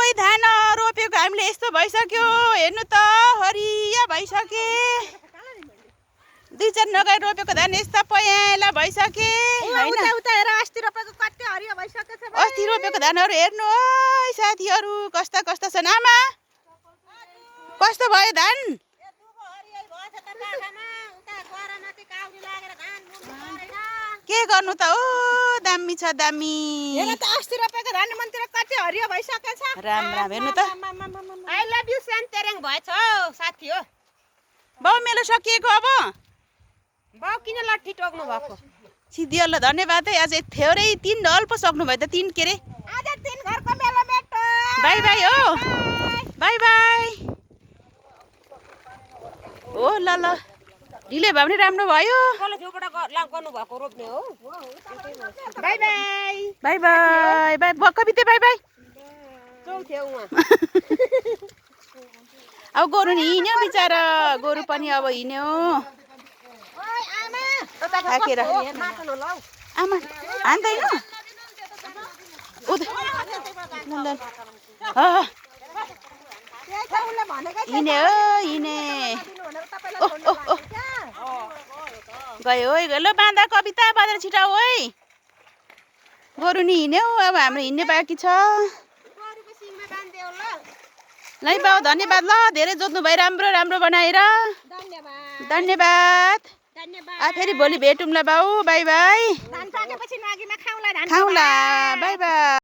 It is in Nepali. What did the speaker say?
सबै धान रोपेको हामीले यस्तो भइसक्यो हेर्नु त हरिया भइसके 2-4 नगाई रोपेको धान यस्ता पहेँला भइसके हैन अस्ति रोपेको धानहरू हेर्नु है साथीहरू कस्ता कस्ता छन् आमा कस्तो भयो धान के गर्नु त ओ दामी छ दामी हेर्न त अस्ति रोपेको धान मन्तिर कति हरियो भइसकेछ राम राम हेर्नु त आई लभ यु सेन्तेरेङ भएछ साथी हो बाउ मेलो सकिएको अब बाउ किन लट्ठी टोक्नु भएको सिद्धिहरूलाई धन्यवाद है आज थोरै 3 ढल पो सक्नु भयो त 3 के रे आज 3 घरको मेलो मेटो बाई बाई हो बाई बाई ओ ल ल ढिले भयो भने राम्रो भयो कसले झुबाट गर्नु भएको रोप्ने हो by by by by by कविते बाई बाई चौथ्यो उहाँ अब गोरु नि हिँड्यो बिचारा गोरु पनि अब हिँड्यो थाकेर आमा हान्दैन हिँड्यो हिँडे गयो है ल बाँधा कविता बाँधेर छिटाऊ है गोरु नि हिँड्यो अब हाम्रो हिँड्ने बाँकी छ ल बाउ धन्यवाद ल धेरै जोत्नु भयो राम्रो राम्रो बनाएर धन्यवाद फेरि भोलि भेटौँला बाउ बाई बाई धान पाकेपछि नागीमा खाउँला खाउँला बाई बाई